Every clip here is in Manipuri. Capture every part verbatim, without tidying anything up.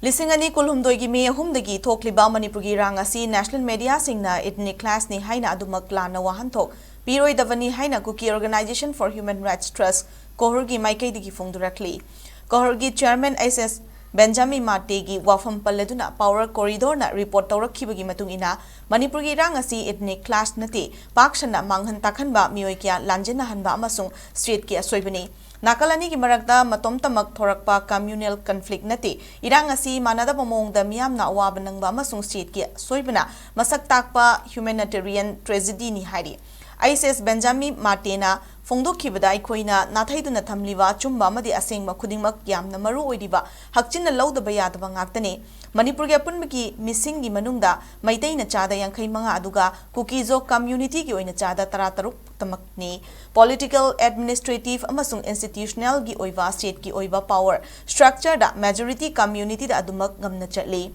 ꯂꯤꯁꯤꯡ ꯑꯅꯤ ꯀꯨꯟꯍꯨꯝꯗꯣꯏꯒꯤ ꯃꯦ ꯑꯍꯨꯝꯗꯒꯤ ꯊꯣꯛꯂꯤꯕ ꯃꯅꯤꯄꯨꯔꯒꯤ ꯏꯔꯥꯡ ꯑꯁꯤ national media ꯁꯤꯡꯅ ethnic clash ꯅꯤ ꯍꯥꯏꯅ ꯑꯗꯨꯃꯛ ꯂꯥꯟꯅ ꯋꯥꯍꯟꯊꯣꯛ ꯄꯤꯔꯣꯏꯗꯕꯅꯤ ꯍꯥꯏꯅ Kuki Organisation for Human Rights Trust, ꯀꯣꯍꯨꯔꯒꯤ ꯃꯥꯏꯀꯩꯗꯒꯤ ꯐꯣꯡꯗꯣꯔꯛꯂꯤ꯫ ꯀꯣꯍꯨꯔꯒꯤ chairman ꯑꯩꯆ ꯑꯦꯁ ꯕꯦꯟꯖꯥꯃꯤꯟ ꯃꯥꯇꯦꯒꯤ ꯋꯥꯐꯝ ꯄꯜꯂꯗꯨꯅ Power Corridor ꯅ report ꯇꯧꯔꯛꯈꯤꯕꯒꯤ ꯃꯇꯨꯡ ꯏꯟꯅ, ꯃꯅꯤꯄꯨꯔꯒꯤ ꯏꯔꯥꯡ ꯑꯁꯤ ethnic clash ꯅꯠꯇꯦ, ꯄꯥꯛ ꯁꯟꯅ ꯃꯥꯡꯍꯟ ꯇꯥꯛꯍꯟꯕ, ꯃꯤꯑꯣꯏ ꯀꯌꯥ ꯂꯥꯟꯖꯦꯟꯅꯍꯟꯕ ꯑꯃꯁꯨꯡ state ꯀꯤ ꯑꯁꯣꯏꯕꯅꯤ꯫ ꯅꯥꯀꯜ ꯑꯅꯤꯒꯤ ꯃꯔꯛꯇ ꯃꯇꯣꯝꯇꯃꯛ ꯊꯣꯔꯛꯄ communal conflict ꯅꯠꯇꯦ꯫ ꯏꯔꯥꯡ ꯑꯁꯤ ꯃꯥꯟꯅꯗꯕ ꯃꯑꯣꯡꯗ ꯃꯤꯌꯥꯝꯅ ꯑꯋꯥꯕ ꯅꯪꯕ ꯑꯃꯁꯨꯡ state ꯀꯤ ꯑꯁꯣꯏꯕꯅ ꯃꯁꯛ ꯇꯥꯛꯄ humanitarian tragedy ꯅꯤ ꯍꯥꯏꯔꯤ꯫ ꯑꯩꯆ ꯑꯦꯁ ꯕꯦꯟꯖꯥꯃꯤꯟ ꯃꯥꯇꯦꯅ ꯐꯣꯡꯗꯣꯛꯈꯤꯕꯗ, ꯑꯩꯈꯣꯏꯅ ꯅꯥꯊꯩꯗꯨꯅ ꯊꯝꯂꯤꯕ ꯑꯆꯨꯝꯕ ꯑꯃꯗꯤ ꯑꯁꯦꯡꯕ ꯈꯨꯗꯤꯡꯃꯛ ꯌꯥꯝꯅ ꯃꯔꯨ ꯑꯣꯏꯔꯤꯕ, ꯍꯛꯆꯤꯟꯅ ꯂꯧꯗꯕ ꯌꯥꯗꯕ ꯉꯥꯛꯇꯅꯤ꯫ ꯃꯅꯤꯄꯨꯔꯒꯤ ꯑꯄꯨꯟꯕꯒꯤ ꯃꯤꯁꯤꯡꯒꯤ ꯃꯅꯨꯡꯗ ꯃꯩꯇꯩꯅ ꯆꯥꯗ ꯌꯥꯡꯈꯩ ꯃꯉꯥ ꯑꯗꯨꯒ ꯀꯨꯀꯤꯖꯣ community ꯒꯤ ꯑꯣꯏꯅ ꯆꯥꯗ ꯇꯔꯥꯇꯔꯨꯛ ꯇꯃꯛꯅꯤ꯫ Political, administrative ꯑꯃꯁꯨꯡ institutional ꯒꯤ ꯑꯣꯏꯕ state ꯀꯤ ꯑꯣꯏꯕ power structure ꯗ majority community ꯗ ꯑꯗꯨꯃꯛ ꯉꯝꯅ ꯆꯠꯂꯤ꯫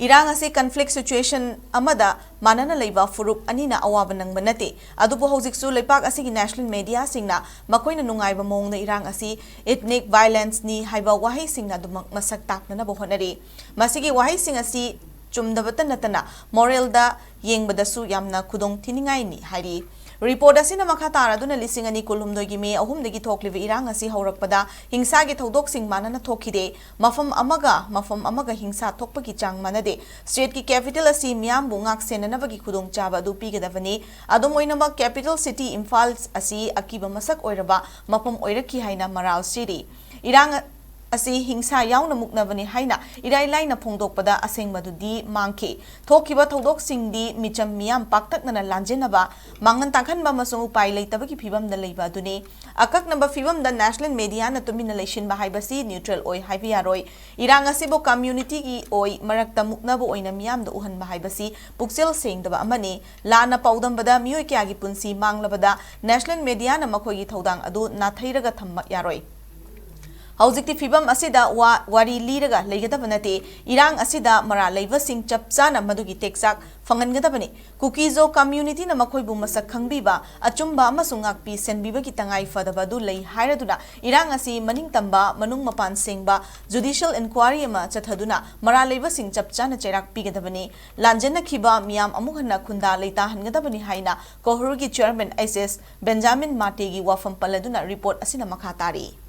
ꯏꯔꯥꯡ ꯑꯁꯤ conflict situation ꯑꯃꯗ ꯃꯥꯟꯅꯅ ꯂꯩꯕ ꯐꯨꯔꯨꯞ ꯑꯅꯤꯅ ꯑꯋꯥꯕ ꯅꯪꯕ ꯅꯠꯇꯦ, ꯑꯗꯨꯕꯨ ꯍꯧꯖꯤꯛꯁꯨ ꯂꯩꯄꯥꯛ ꯑꯁꯤꯒꯤ national media ꯁꯤꯡꯅ ꯃꯈꯣꯏꯅ ꯅꯨꯡꯉꯥꯏꯕ ꯃꯑꯣꯡꯗ ꯏꯔꯥꯡ ꯑꯁꯤ ethnic violence ꯅꯤ ꯍꯥꯏꯕ ꯋꯥꯍꯩꯁꯤꯡꯅ ꯑꯗꯨꯃꯛ ꯃꯁꯛ ꯇꯥꯛꯅꯅꯕ ꯍꯣꯠꯅꯔꯤ꯫ ꯃꯁꯤꯒꯤ ꯋꯥꯍꯩꯁꯤꯡ ꯑꯁꯤ ꯆꯨꯝꯗꯕꯇ ꯅꯠꯇꯅ moral ꯗ ꯌꯦꯡꯕꯗꯁꯨ ꯌꯥꯝꯅ ꯈꯨꯗꯣꯡ ꯊꯤꯅꯤꯡꯉꯥꯏꯅꯤ ꯍꯥꯏꯔꯤ꯫ Report ꯑꯁꯤꯅ ꯃꯈꯥ ꯇꯥꯔꯗꯨꯅ ꯂꯤꯁꯤꯡ ꯑꯅꯤ ꯀꯨꯟꯍꯨꯝꯗꯣꯏꯒꯤ ꯃꯦ ꯑꯍꯨꯝꯗꯒꯤ ꯊꯣꯛꯂꯤꯕ ꯏꯔꯥꯡ ꯑꯁꯤ ꯍꯧꯔꯛꯄꯗ ꯍꯤꯡꯁꯥꯒꯤ ꯊꯧꯗꯣꯛꯁꯤꯡ ꯃꯥꯟꯅꯅ ꯊꯣꯛꯈꯤꯗꯦ꯫ ꯃꯐꯝ ꯑꯃꯒ ꯃꯐꯝ ꯑꯃꯒ ꯍꯤꯡꯁꯥ ꯊꯣꯛꯄꯒꯤ ꯆꯥꯡ ꯃꯥꯟꯅꯗꯦ꯫ State ꯀꯤ capital ꯑꯁꯤ ꯃꯤꯌꯥꯝꯕꯨ ꯉꯥꯛ ꯁꯦꯟꯅꯅꯕꯒꯤ ꯈꯨꯗꯣꯡꯆꯥꯕ ꯑꯗꯨ ꯄꯤꯒꯗꯕꯅꯤ꯫ ꯑꯗꯨꯝ ꯑꯣꯏꯅꯃꯛ, capital city ꯏꯝꯐꯥꯜ ꯑꯁꯤ ꯑꯀꯤꯕ ꯃꯁꯛ ꯑꯣꯏꯔꯕ ꯃꯐꯝ ꯑꯣꯏꯔꯛꯈꯤ ꯍꯥꯏꯅ ꯃꯔꯥꯜ ꯁꯤꯔꯤ꯫ ꯏꯔꯥꯡ ꯑꯁꯤ ꯍꯤꯡꯁꯥ ꯌꯥꯎꯅ ꯃꯨꯛꯅꯕꯅꯤ ꯍꯥꯏꯅ ꯏꯔꯥꯏ ꯂꯥꯏꯅ ꯐꯣꯡꯗꯣꯛꯄꯗ ꯑꯁꯦꯡꯕꯗꯨꯗꯤ ꯃꯥꯡꯈꯤ꯫ ꯊꯣꯛꯈꯤꯕ ꯊꯧꯗꯣꯛꯁꯤꯡꯗꯤ ꯃꯤꯆꯝ ꯃꯤꯌꯥꯝ ꯄꯥꯛꯇꯛꯅꯅ ꯂꯥꯟꯖꯦꯟꯅꯕ, ꯃꯥꯡꯍꯟ ꯇꯥꯛꯍꯟꯕ ꯑꯃꯁꯨꯡ ꯎꯄꯥꯏ ꯂꯩꯇꯕꯒꯤ ꯐꯤꯚꯝꯗ ꯂꯩꯕ ꯑꯗꯨꯅꯤ꯫ ꯑꯀꯛꯅꯕ ꯐꯤꯚꯝꯗ national media ꯅ ꯇꯨꯃꯤꯟꯅ ꯂꯩꯁꯤꯟꯕ ꯍꯥꯏꯕꯁꯤ neutral ꯑꯣꯏ ꯍꯥꯏꯕ ꯌꯥꯔꯣꯏ꯫ ꯏꯔꯥꯡ ꯑꯁꯤꯕꯨ community ꯒꯤ ꯑꯣꯏ ꯃꯔꯛꯇ ꯃꯨꯛꯅꯕ ꯑꯣꯏꯅ ꯃꯤꯌꯥꯝꯗ ꯎꯍꯟꯕ ꯍꯥꯏꯕꯁꯤ ꯄꯨꯛꯆꯦꯜ ꯁꯦꯡꯗꯕ ꯑꯃꯅꯤ꯫ ꯂꯥꯟꯅ ꯄꯥꯎꯗꯝꯕꯗ ꯃꯤꯑꯣꯏ ꯀꯌꯥꯒꯤ ꯄꯨꯟꯁꯤ ꯃꯥꯡꯂꯕꯗ national media ꯅ ꯃꯈꯣꯏꯒꯤ ꯊꯧꯗꯥꯡ ꯑꯗꯨ ꯅꯥꯊꯩꯔꯒ ꯊꯝꯕ ꯌꯥꯔꯣꯏ꯫ ꯍꯧꯖꯤꯛꯇꯤ ꯐꯤꯕꯝ ꯑꯁꯤꯗ ꯋꯥ-, ꯋꯥꯔꯤ ꯂꯤꯔꯒ ꯂꯩꯒꯗꯕ ꯅꯠꯇꯦ꯫ ꯏꯔꯥꯡ ꯑꯁꯤꯗ ꯃꯔꯥꯜ ꯂꯩꯕꯁꯤꯡ ꯆꯞ ꯆꯥꯅ ꯃꯗꯨꯒꯤ ꯇꯦꯛꯆꯥꯛ ꯐꯪꯍꯟꯒꯗꯕꯅꯤ꯫ ꯀꯨꯀꯤꯖꯣ ꯀꯝꯃ꯭ꯌꯨꯅꯤꯇꯤꯅ ꯃꯈꯣꯏꯕꯨ ꯃꯁꯛ ꯈꯪꯕꯤꯕ, ꯑꯆꯨꯝꯕ ꯑꯃꯁꯨꯡ ꯉꯥꯛꯄꯤ ꯁꯦꯟꯕꯤꯕꯒꯤ ꯇꯉꯥꯏ ꯐꯗꯕ ꯑꯗꯨ ꯂꯩ ꯍꯥꯏꯔꯗꯨꯅ ꯏꯔꯥꯡ ꯑꯁꯤ ꯃꯅꯤꯡ ꯇꯝꯕ, ꯃꯅꯨꯡ ꯃꯄꯥꯟ ꯁꯦꯡꯕ, ꯖꯨꯗꯤꯁꯤꯌꯦꯜ ꯏꯟꯀ꯭ꯋꯥꯔꯤ ꯑꯃ ꯆꯠꯊꯗꯨꯅ ꯃꯔꯥꯜ ꯂꯩꯕꯁꯤꯡ ꯆꯞ ꯆꯥꯅ ꯆꯩꯔꯥꯛ ꯄꯤꯒꯗꯕꯅꯤ꯫ ꯂꯥꯟꯖꯦꯟꯅꯈꯤꯕ ꯃꯤꯌꯥꯝ ꯑꯃꯨꯛ ꯍꯟꯅ ꯈꯨꯟꯗꯥ ꯂꯩꯇꯥꯍꯟꯒꯗꯕꯅꯤ ꯍꯥꯏꯅ ꯀꯣꯍꯔꯨꯒꯤ ꯆꯦꯌꯔꯃꯦꯟ ꯑꯩꯆ ꯑꯦꯁ ꯕꯦꯟꯖꯥꯃꯤꯟ ꯃꯥꯇꯦꯒꯤ ꯋꯥꯐꯝ ꯄꯜꯂꯗꯨꯅ ꯔꯤꯄꯣꯔꯠ ꯑꯁꯤꯅ ꯃꯈꯥ ꯇꯥꯔꯤ꯫